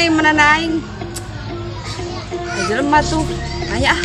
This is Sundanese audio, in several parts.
nya mana aing. Jelema tuh, nanya ah.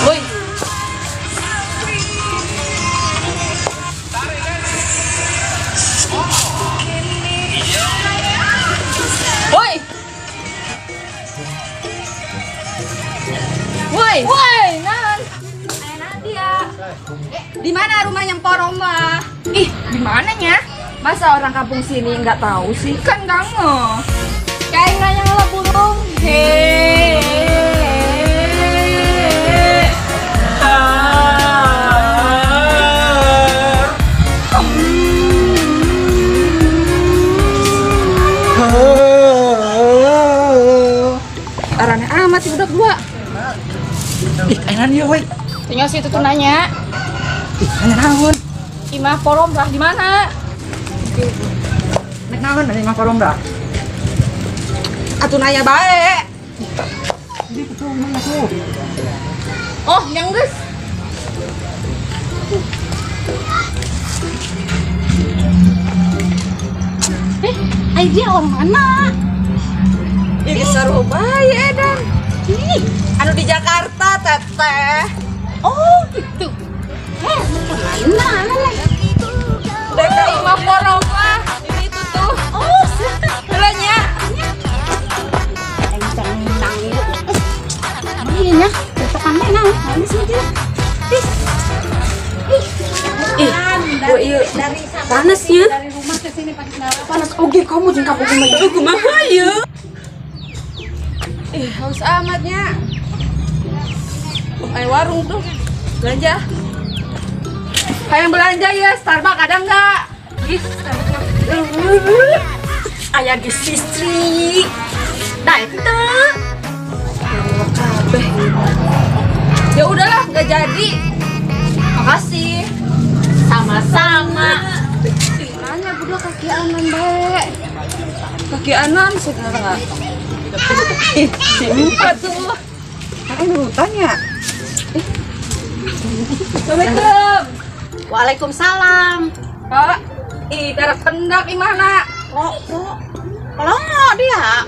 Woi. Woi. Woi. Woi, nan. Ayo Nadia. Di mana rumahnya Poroma? Ih, di mananya? Masa orang kampung sini nggak tahu sih? Kan nggak ngeh. Kayak nanya ngelah burung. Hei. Arane amat sih budak dua. Ih, ayeuna ieu we. Tinggal situ tuh nanya. Ih, nanya naon? Imah Poromrah di mana? Nek naon nanya Imah Poromrah? Atuh nanya bae. Di tuh mana tuh? Oh, yang geus. Ai dia orang mana? Ih, seru bae edan. Ih, anu di Jakarta teteh. Oh, gitu. Mana lah? Deka Imah Poromrah ini itu tuh. Oh, silakan. Heula nya. Iya nya, tekan bae naon? Naon sih dia? Ih, oh iya, panas ya? Dari rumah ke sini pakai kendaraan. Panas oge kamu jeung kamu kumaha? Kumaha ieu? Ih, haus amatnya. Ayo warung tuh, belanja. Hayang belanja ya, Starbucks ada nggak? Ih, Starbucks. Aya geus listrik. Nah, itu tuh. Kabeh. Ya udahlah, nggak jadi. Makasih. Sama-sama. Nanya budak kaki anan bae. Kaki anan sekarang. Ih, siapa tuh? Kan nurutannya. Assalamualaikum. Waalaikumsalam. Pak, ih darah pendak imahna. Kok kalau dia?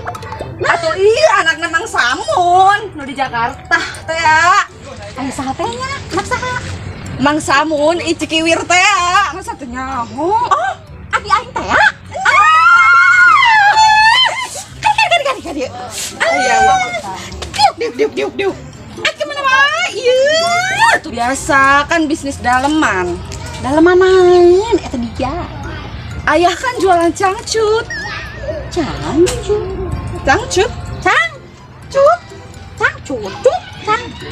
Atuh iya anakna Mang Samun nu di Jakarta teh ya. Aya saha teh nya? Anak saha? Mang Samun ih Cikiwir teh ya. Masa teu nyaho? Oh, abi aing teh ya? Kan dieu. Iya. Diuk diuk diuk diuk. Ah, kemana wae ieu? Tuh biasa kan bisnis daleman. Daleman naon eta dia? Ayah kan jualan cangcut. Cangcut. Cangcut. Cangcut. Cangcut.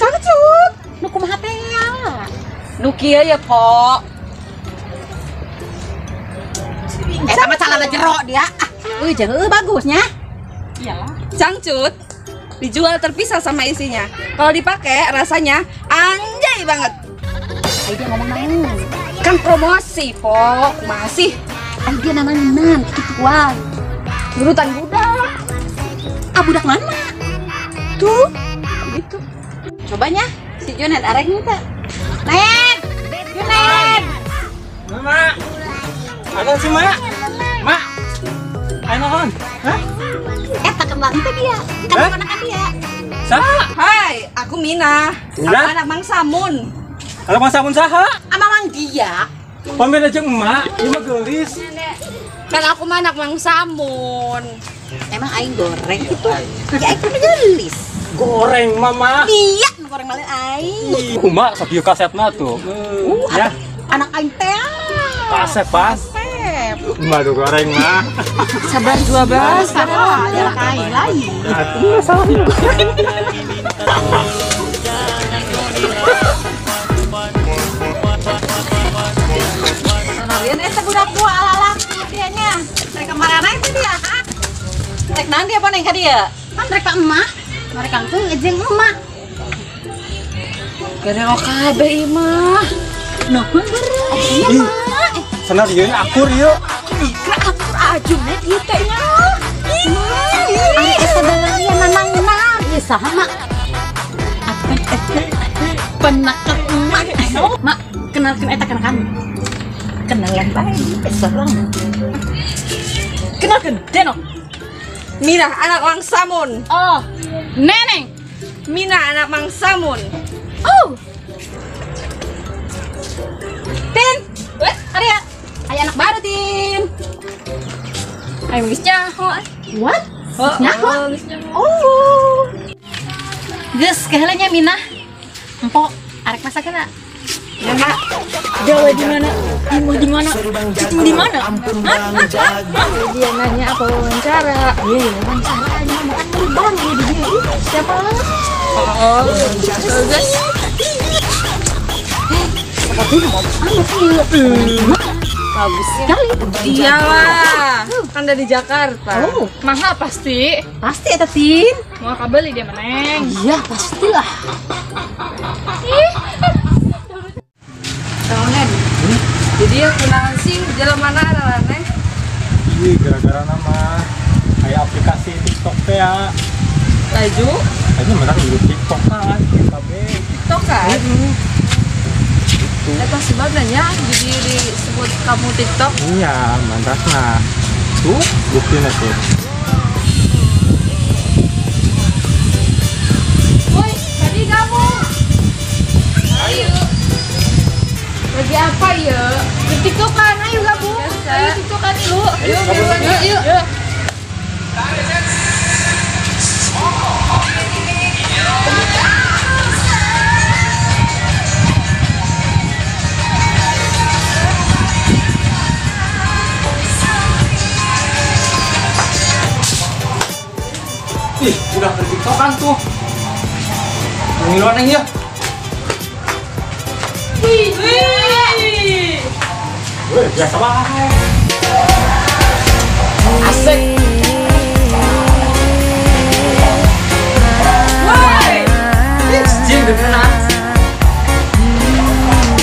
Cangcut. Nu kumaha teh ya? Nu kieu ya, Po. Eta mah calana jero dia. Ah, euy jeung euy bagusnya. Iyalah. Cangcut dijual terpisah sama isinya. Kalau dipakai rasanya anjay banget. Ai dia ngomong naon? Kan promosi, Po. Masih. Ai dia nananan kituan. Nurutan budak. Ah, budak mana? Tuh, gitu. Cobanya si Junet arek teh. Net. Junet. Mak. Ada sih, Mak. Mak. Ayo naon? Hah? Eta kembang teh dia. Kan ponakan dia. Saha? Hai, aku Mina. Mina? Aku anak Mang Samun. Anak Mang Samun saha? Ama Mang dia. Pamit aja emak, ieu mah geulis. Kan aku mah anak Mang Samun. Emang aing goreng gitu? Ya aing kudu geulis. Goreng mama. Iya, nu goreng malin aing. Kumaha sok ieu kasetna tuh. Ya. Anak aing teh. Kasep pas. Emak tuh goreng mah. 11 12 salah, ya aing lain. Atuh salah. Narian eta budak dua ala-ala dia nya. Rek kamarana itu dia, ha? Rek naon dia boneng ka dieu? Kan rek ka emak. Mereka tuh jeung emak. Gereo kabeh ieu mah. Nuhun beureuh. Iya mah. Sanar ieu akur ieu. Ih, akur ajumnya ieu teh nya. Ih, ari eta balarian nanang. Saha mak? Apa penakan emak? Mak, kenalkan eta kan kami. Kenalan baik, serang. Kenalkan Denok. Mina anak Mang Samun. Oh, Neneng. Mina anak Mang Samun. Oh. Tin. Weh, Arya. Aya anak baru, Tin. Ayo geus nyaho. What? Oh, nyaho. Oh. Geus keheula nya Mina. Empok arek masak heula. Ya, Mak. Gawe di mana? Imah di mana? Cicing di mana? Hah? Dia nanya apa wawancara? Iya, wawancara aja makan bang ini di dia. Siapa? Oh, geus. Bagus sekali. Iyalah, kan dari Jakarta. Oh, mahal pasti. Pasti eta Tin. Mau kabeli dia meneng. Iya, pastilah. Ih. Tahunan. Jadi ya kunaon sih jalan mana araraneh? Ih, gara-gara nama kayak aplikasi TikTok teh ya. Laju? Kayaknya mereka juga TikTok kan, KB. TikTok kan? Eta sebabnya jadi disebut kamu TikTok? Iya, mantap nah. Tuh, buktinya tuh. Woi, tadi kamu. Ayo. Lagi apa ya? TikTokan, ayo gabung. Ayo TikTokan lu. Ayo, yuk, yuk. Yuk. Ih, udah ke TikTokan tuh. Ngiluan ya. Wih. Wih. Wih, biasa banget. Asik. Woi. Cing beneran.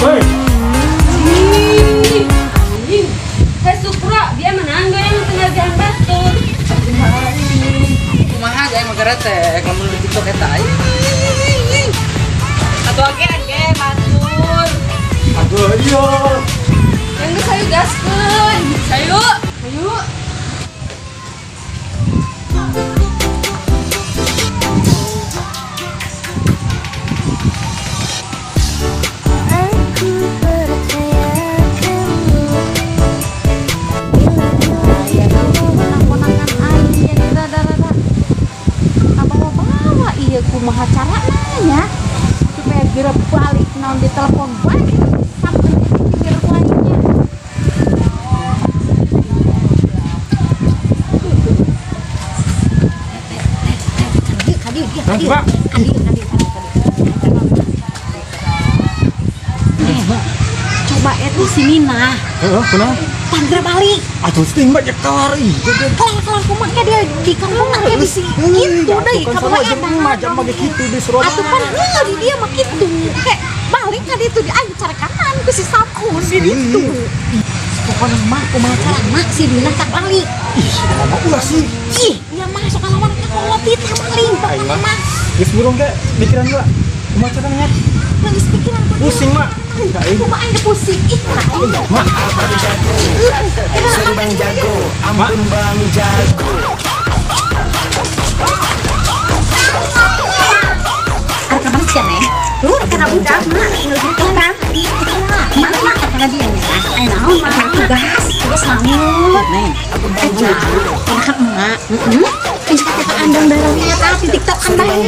Woi. Hei Supra, dia menang gak yang penghargaan batur. Kumaha gaya magara teh lamun di TikTok eta. Atuh agean ge batur. Aduh, iya. Yang geus hayu gaskeun. Hayu. Hayu. Aku percaya kamu. Ya ponakan aing jadi rada-rada kabawa-bawa ieu kumaha carana nya supaya geura balik naon di telepon balik sampai pikir ku aing nya. Kadieu dia kadieu. Kadieu kadieu kadieu. Coba eta si Mina. Heeh, kunaon? Pangger balik. Atuh teuing mah kelar ih. Kelar kumaha dia di kampung mah kayak bisi kitu deui ka bawa eta. Mah jam mah kitu di Surabaya. Atuh pan heuh di dia mah kitu. Kayak balik ka ditu di aing carekanan ku si Samun di ditu. Pokona mah kumaha carana si Mina tak balik. Ih, mama ulah sih. Ih, ya mah sok lawan ka kolot teh maling pokona mah. Geus burung ge pikiran heula. Kumaha carana? Geus pikiran ku. Pusing mak. Kumaha aing pusing ih. Mak. Seru Bang Jago, ampun Bang Jago. Ada kabar sih ya? Lu karena budak mak, ngeluh mak mak karena dia nya. Ayo naon mak tugas, tugas naon? Neng, aja, ponakan emak. Geus kata andang darahnya tapi TikTok kan bae.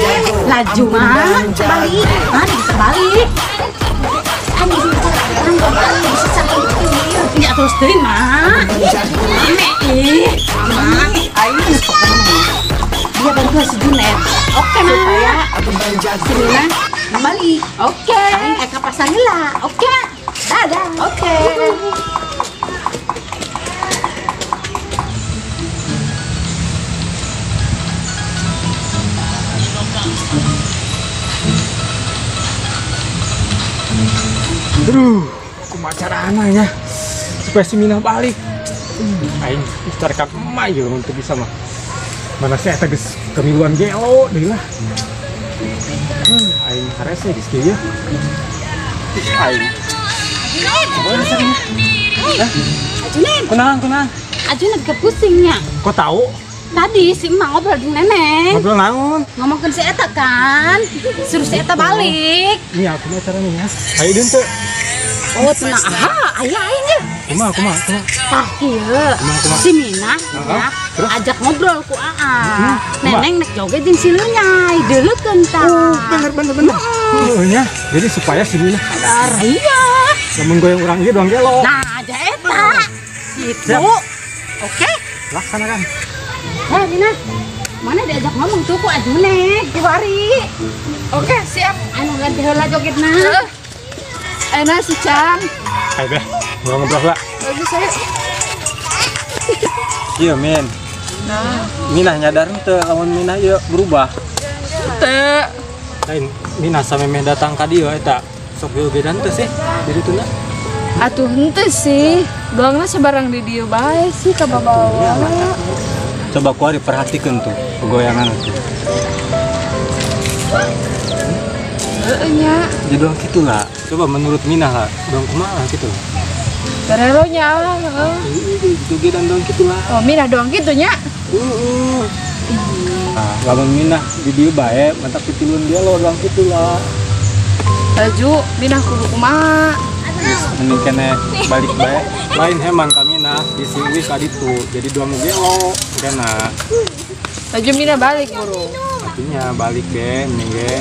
Laju mak, balik, mak bisa balik. Anu bisa balik, bisa sampai ya terus deui mak. Ih, mak, aing geus pokona dia bantu si Junet. Oke, supaya si Mina kembali. Oke. Aing ka pasar heula. Oke. Dadah. Oke. Aduh, kumaha carana nya supaya si Mina balik. Aing cari ka emak ieu mun teu bisa mah. Mana sih eta geus Kemiluan gelo deui lah. Aing harese geus kieu ya. Aing. Boleh sakit. Ajunen. Kunaon kunaon? Ajunen kepusingnya. Kok tahu? Tadi si emak ngobrol jeung neneng. Ngobrol naon? Ngomongkeun si eta kan. Suruh si eta balik. Iya, kumaha caranya ya? Ayo deun teu. Oh, tenang. Aha, aya aing ge. Kumaha kumaha kumaha? Tah ieu. Si Minah ya, ajak ngobrol ku Aa. Neneng nek joget jeung si Lunyai, deuleukeun tah. Oh, bener bener bener. Heeh nya. Jadi supaya si Minah sadar. Iya. Lamun goyang urang ieu doang gelo. Nah, aja eta. Gitu. Oke. Laksanakan. Hei Minah, mana diajak ngomong tuh ku Ajune, kiwari. Oke, siap. Anu ganti heula jogetna. Enak si Cang. Ayo beh, ngobrol lah. Bagus ayo. Iya Min. Nah, Minah nyadar teu lamun Minah ieu berubah. Teu. Lain Minah samemeh datang ka dieu eta sok jogedan teu sih di ditu na. Atuh henteu sih. Doangna sabarang di dieu bae sih ka babawa. Coba kuari perhatikan tuh pegoyangan tuh. Heeh nya. Jadi doang gitu lah. Coba menurut Minah lah, doang kumaha gitu. Terelo nya heeh. Jogedan doang gitu lah. Oh, Minah doang gitu nya. Heeh. Nah, lamun Minah di dieu bae, mantap pitilun dia lo doang gitu lah. Laju, Minah kudu kumaha? Geus mending kene balik bae. Lain heman ka Minah di sini ka ditu. Jadi dua nu gelo kena. Laju Minah balik buru. Artinya balik ge mending ge.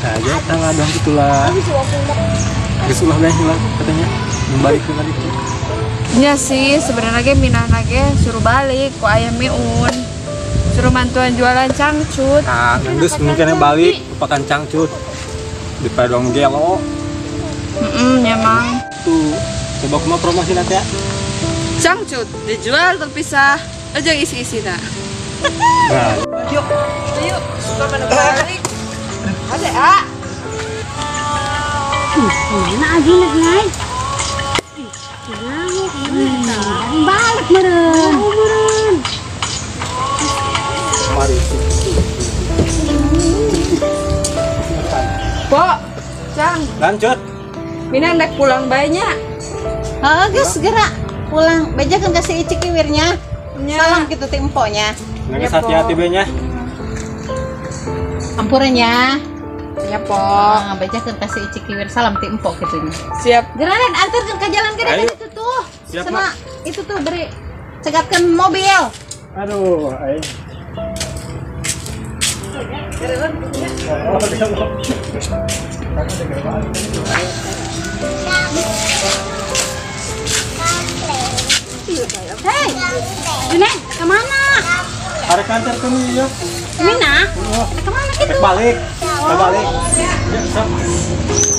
Nah, ya tangga doang gitulah. Geus ulah bae lah katanya. Balik ke ditu. Nya sih sebenarnya ge Minah ge suruh balik ku ayah Miun. Suruh mantuan jualan cangcut. Nah, geus mending kene balik lupakan cangcut. Daripada doang gelo. Emang. Tuh, coba kumaha promosi nanti ya. Cangcut dijual terpisah aja isi-isina. Nah, yuk. Yuk, suka mana balik. Ada ah. Mana Ajun guys? Balik meureun. Meureun. Mari. Pok, Cang. Lanjut. Minah hendak pulang bae nya. Heeh, geus segera pulang. Bejakeun ka si Icik kiwirnya. Salam kitu ti empoknya. Geus hati-hati bae nya. Ampura nya. Ya, Pok. Bejakeun ka si Icik kiwir salam ti empok kitu nya. Siap. Geura antarkeun ka jalan gede itu tuh. Siap, sama itu tuh beri cegatkeun mobil. Aduh, aing. Hei, Juneng, kemana? Arek antar ke ya. Mina, kemana gitu? Balik, balik. Ya, sok.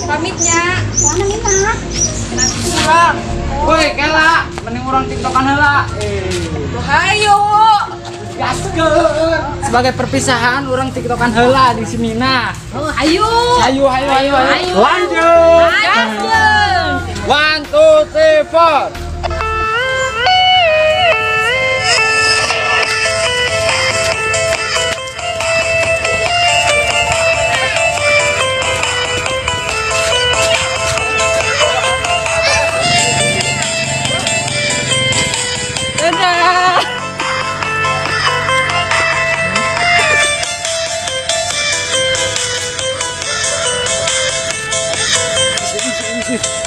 Pamitnya. Mana Mina? Pulang. Woi, kela, mending urang tiktokan heula. Hayo. Gaskeun. Sebagai perpisahan urang tiktokan heula di si Mina. Oh, ayo. Ayo, ayo, ayo, ayo. Lanjut. Gaskeun. 1, 2, 3, 4. Dadah. Dadah.